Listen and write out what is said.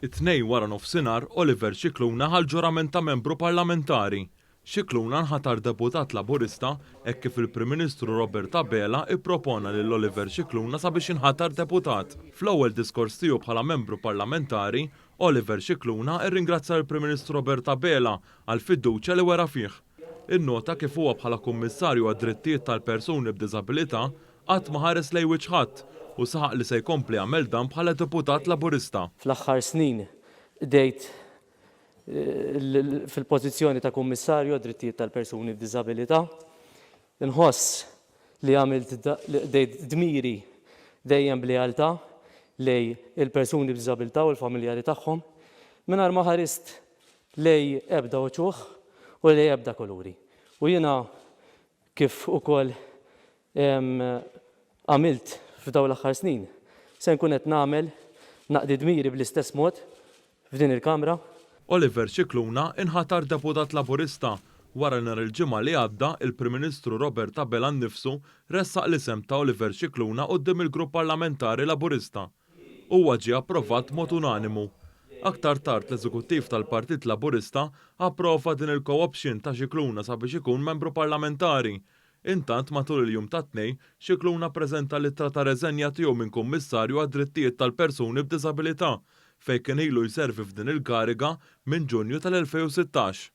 It-Tnejn wara nofsinhar, Oliver Scicluna ħa l-ġurament ta' membru parlamentari. Scicluna nħatar deputat Laburista hekk kif il-Prim Ministru Robert Abela ippropona lil Oliver Scicluna sabiex jinħatar deputat. Fl-ewwel diskors tiegħu bħala membru parlamentari, Oliver Scicluna rringrazzja lill-Prim Ministru Robert Abela għall-fiduċja li wera fih. Innota kif huwa bħala Kummissarju għad-Drittijiet tal-Persuni b'Diżabilità qatt ma ħares lejn wiċċ ħadd u saħaq li se jkompli jagħmel dan bħala deputat Laburista. Fl-aħħar snin qdejt fil-pożizzjoni ta' Kummissarju għad-Drittijiet tal-Persuni b'Diżabilità. Inħoss li għamilt li qdejt dmiri dejjem b'lealtà lejn il-persuni b'diżabilità u l-familjari tagħhom mingħajr ma ħarist lejn ebda uċuħ u lejn ebda kuluri. U jiena kif ukoll għamilt f'dawn l-aħħar snin, se nkun qed nagħmel naqdi dmiri bl-istess mod f'din il-Kamra. Oliver Scicluna inħatar deputat Laburista wara li nhar il-Ġimgħa li għadda il-Prim Ministru Robert Abela nnifsu ressaq l-isem ta' Oliver Scicluna quddiem il-Grupp Parlamentari Laburista. Huwa ġie approvat b'mod unanimu. Aktar tard l-Eżekuttiv tal-Partit Laburista approva din il-co-option ta' Scicluna sabiex ikun membru parlamentari. Intant matul il-jum tat-Tnejn, Scicluna ppreżenta l-ittra ta' reżenja tiegħu minn Kummissarju għad-Drittijiet tal-Persuni b'Diżabilità, fejn kien ilu jservi f'din il-kariga minn Ġunju tal-2016.